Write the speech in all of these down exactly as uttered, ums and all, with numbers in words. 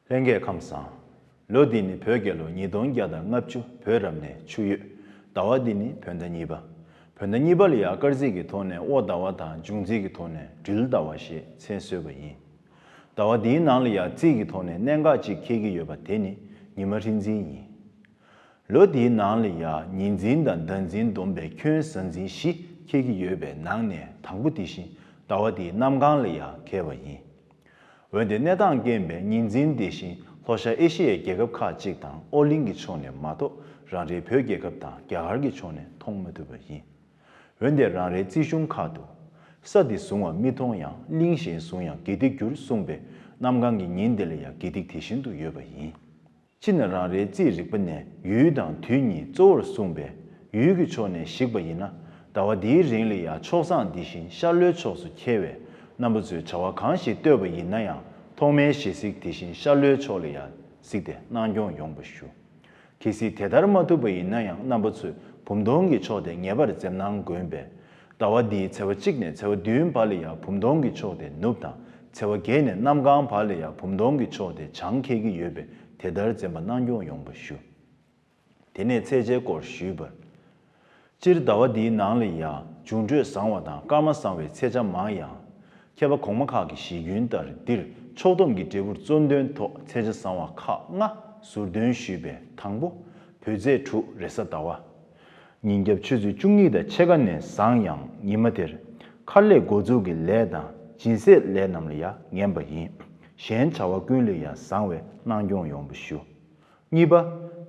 ལྷན་རྒྱས་ཁམས་བཟང་། ལོ་འདི་ནི་བོད་རྒྱལ་ལོ་ཉིས་སྟོང་བརྒྱ་དང་ལྔ་བཅུ་བོད་རབ་གནས་ཆུ་ཡོས། ཟླ་བ་འདི་ནི་བོད་ཟླ་གཉིས་པ། བོད་ཟླ་གཉིས་པ་ལ་ཡང་སྐར་རྩིས་ཀྱི་ཐོག་ནས་དབོ་ཟླ་བ་དང་འབྱུང་རྩིས་ཀྱི་ཐོག་ནས་སྦྲུལ་ཟླ་བ་ཞེས་མཚན་གསོལ་བ་ཡིན། ཟླ་བ་འདིའི་ནང་ལ་ཡང་རྩིས་ཀྱི་ཐོག་ནས་གནད་འགག་ཅིག་འཁེལ་གྱི་ཡོད་པ་དེ་ནི་ཉི་མ་རིག་འཛིན་ཡིན། ལོ་འདིའི་ནང་ལ་ཡང་ཉི་འཛིན་དང་ཟླ་འཛིན་བསྡོམས་པའི་ཁྱོན་གཟའ་འཛིན་བཞི་འཁེལ་གྱི་ཡོད་པའི་ནང་ནས་དང་པོ་དེ་བཞིན་ཟླ་བ་འདིའི་གནམ་གང་ལ་ཡང་འཁེལ་བ་ཡིན། འོན་ཏེ་གནས་སྟངས་རྐྱེན་པས་ཉི་འཛིན་དེ་བཞིན་ལྷོ་ཤར་ཨེ་ཤི་ཡའི་རྒྱལ་ཁབ་ཁག་ཅིག་དང་ཨོ་གླིང་གི་ཕྱོགས་ནས་མ་གཏོགས་རང་རེའི་བོད་རྒྱལ་ཁབ་དང་རྒྱ་གར་གྱི་ཕྱོགས་ནས་མཐོང་མ་ཐུབ་པ་ཡིན། འོན་ཏེ་རང་རེའི་རྩིས་གཞུང་ཁག་ཏུ། ས་འདི་བཟུང་བ་མི་མཐོང་ཡང་གླིང་གཞན་བཟུང་ཡང་དགེ་སྡིག་འགྱུར་གསུངས་པས་གནམ་གང་གི་ཉིན་དེ་ལ་ཡང་དགེ་སྡིག་དེ་བཞིན་དུ་ཡོད་པ་ཡིན། སྤྱིར་ན་རང་རེའི་རྩིས་རིག་པ་ནས་ཡུལ་དང་དུས་གཉིས་གཙོ་བོར་གསུངས་པས་ཡུལ་གྱི་ཕྱོགས་ནས་གཞིགས་པ་ཡིན་ན་ཟླ་བ་འདིའི་རིང་ལ་ཡང་ཕྱོགས་བཟང་འདི་བཞིན་ཤར་ལྷོའི་ཕྱོགས་སུ་འཁེལ་བས་རྣམ་པ་ཚོས་བྱ་བ་གང་ཞིག་གཏོད་པ་ཡིན་ན་ཡང་ཐོག་མའི་ཞལ་གཟིགས་དེ་བཞིན་ཤར་ལྷོའི་ཕྱོགས་ལ་ཡང་གཟིགས་ཏེ་གནང་སྐྱོང་ཡོང་བ་ཞུ། གལ་སྲིད་དེ་ལྟར་མ་ཐུབ་པ་ཡིན་ན་ཡང་རྣམ་པ་ཚོས་བུམ་སྟོང་གི་ཕྱོགས་དེ་ངེས་པར་འཛེམ་གནང་དགོས་པས། ཟླ་བ་འདིའི་ཚེས་པ་གཅིག་ནས་ཚེས་པ་བདུན་བར་ལ་ཡང་བུམ་སྟོང་གི་ཕྱོགས་དེ་ནུབ་དང་ཚེས་པ་བརྒྱད་ནས་གནམ་གང་བར་ལ་ཡང་བུམ་སྟོང་གི་ཕྱོགས་དེ་བྱང་འཁེལ་གྱི་ཡོད་པས་དེ་ལྟར་འཛེམ་པ་གནང་སྐྱོང་ཡོང་བ་ཞུ། དེ་ནས་ཚེས་ཆའི་སྐོར་ཞུས་པར། སྤྱིར་ཟླ་བ་འདིའི་ནང་ལ་ཡང་འབྱུང་འཕྲོད་བཟང་བ་དང་སྐར་མ་བཟང་བའི་ཚེས་ཆ་མང་ཡང་། མཁས་པ་གོང་མ་ཁག་གི་གཞི་ཁྱོན་ལྟར་འདིར་ཕྱོགས་བསྡོམས་ཀྱི་འབྲས་བུར་གཙོ་འདོན་ཐོག་ཚེས་ཆ་བཟང་བ་ཁག་ལྔ་ཟུར་འདོན་ཞུས་པའི་དང་པོ། བོད་ཚེས་དྲུག་རེས་གཟའ་ཟླ་བ། ཉིན་རྒྱབ་ཆུ་ཚོད་བཅུ་གཉིས་དང་ཕྱེད་ཀ་ནས་བཟང་ཡང་ཉི་མ་དེར། མཁར་ལས་འགོ་འཛུགས་ཀྱི་ལས་དང་སྦྱིན་སྲེག་ལས་རྣམས་ལ་ཡང་ངན་པ་ཡིན། གཞན་བྱ་བ་ཀུན་ལ་ཡང་བཟང་བའི་གནང་སྐྱོང་ཡོང་བ་ཞུ། གཉིས་པ།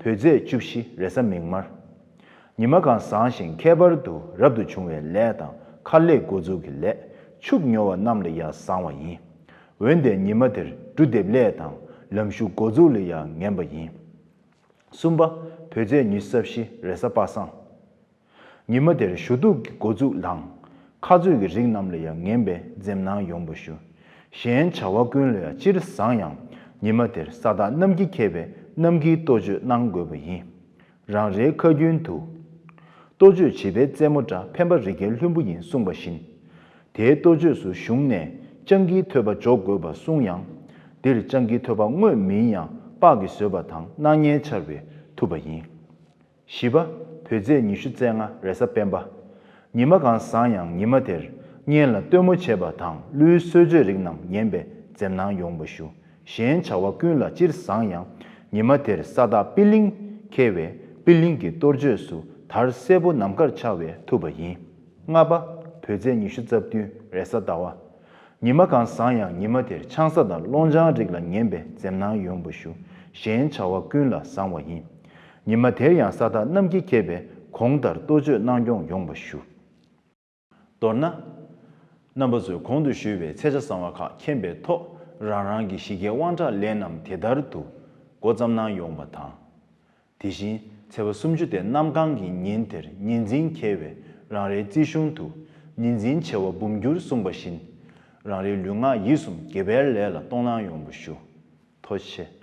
བོད་ཚེས་བཅུ་བཞི་རེས་གཟའ་མིག་དམར། ཉི་མ་གང་བཟང་ཞིང་ཁྱད་པར་དུ་རབ་ཏུ་བྱུང་བའི་ལས་དང་མཁར་ལས་འགོ་འཛུགས་ཀྱི་ལས། ཕྱུགས་ཉོ་བ་རྣམས་ལ་ཡང་བཟང་བ་ཡིན། འོན་ཏེ་ཉི་མ་དེར་འབྲུ་འདེབས་ལས་དང་ལམ་ཞུ་འགོ་འཛུགས་ལ་ཡང་ངན་པ་ཡིན། གསུམ་པ། བོད་ཚེས་ཉི་ཤུ་རྩ་བཞི་རེས་གཟའ་པ་སངས། ཉི་མ་དེར་ཞུ་གཏུག་གི་འགོ་འཛུགས་དང་། ཁ་རྩོད་ཀྱི་རིགས་རྣམས་ལ་ཡང་ངན་པས་འཛེམ་གནང་ཡོང་བ་ཞུ། གཞན་བྱ་བ་ཀུན་ལ་ཡང་སྤྱིར་བཟང་ཡང་། ཉི་མ་དེར་ས་བདག་གནམ་གྱིས་ཁེབས་པས་གནམ་གྱི་གཏོ་བཅོས་གནང་དགོས་པ་ཡིན། རང་རེའི་ཁ་རྒྱུན་དུ། གཏོ་བཅོས་བྱེད་པའི་རྩེད་མོ་འདྲ་ཕན་པ་རི་རྒྱལ་ལྷུན་པོ་ཡིན་གསུངས་པ་བཞིན། དེའི་གཏོ་བཅོས་སུ་ཞུགས་ནས་སྤྱང་ཀིའི་ཐོད་པ་འཇོག་དགོས་པ་གསུངས་ཡང་། འདིར་སྤྱང་ཀིའི་ཐོད་པ་དངོས་མིན་ཡང་སྤགས་ཀྱིས་བཟོས་པ་དང་སྣ་ལྔའི་ཆར་བས་ཐུབ་པ་ཡིན། བཞི་པ། བོད་ཚེས་ཉི་ཤུ་རྩ་ལྔ་རེས་གཟའ་སྤེན་པ། ཉི་མ་གང་བཟང་ཡང་ཉི་མ་དེར་གཉེན་ལ་སྟོན་མོ་བྱེད་པ་དང་ཀླུའི་གསོལ་མཆོད་རིགས་རྣམས་ངན་པས་འཛེམ་གནང་ཡོང་བ་ཞུ། གཞན་བྱ་བ་ཀུན་ལ་སྤྱིར་བཟང་ཡང་། ཉི་མ་དེར་ས་བདག་པི་ལིང་ཁེལ་བས་པི་ལིང་གི་གཏོར་མཆོད་སུ་དར་སེར་པོ་ནམ་མཁར་འཕྱར་བས་ཐུབ་པ་ཡིན། ལྔ་པ། བོད་ཚེས་ཉི་ཤུ་རྩ་བདུན་རེས་གཟའ་ཟླ་བ། ཉི་མ་གང་བཟང་ཡང་ཉི་མ་དེར་ཆང་ས་དང་སློང་ཆང་རིགས་ལ་ངན་པས་འཛེམ་གནང་ཡོང་བ་ཞུ། གཞན་བྱ་བ་ཀུན་ལ་བཟང་བ་ཡིན། ཉི་མ་དེར་ཡང་ས་བདག་གནམ་གྱིས་ཁེབས་པས་གོང་ལྟར་གཏོ་བཅོས་གནང་སྐྱོང་ཡོང་བ་ཞུ། མདོར་ན། རྣམ་པ་ཚོས་གོང་དུ་ཞུས་པའི་ཚེས་ཆ་བཟང་བ་ཁག་མཁྱེན་པའི་ཐོག་རང་རང་གི་གཞི་རྒྱའི་དབང་དྲག་ལས་རྣམས་དེ་ལྟར་དུ་འགོ་བརྩམས་གནང་ཡོང་བ་དང་། དེ་བཞིན་ཚེས་པ་སུམ་ཅུ་དེ་གནམ་གང་གི་ཉིན་དེར་ཉི་འཛིན་འཁེལ་བས་རང་རེའི་རྩིས་གཞུང་དུ་ཉི་འཛིན་བྱེ་བ་འབུམ་འགྱུར་གསུངས་པ་བཞིན། རང་རེའི་ལུས་ངག་ཡིད་གསུམ་དགེ་བའི་ལས་ལ་གཏོང་གནང་ཡོང་བ་ཞུ། ཐུགས་རྗེ་ཆེ།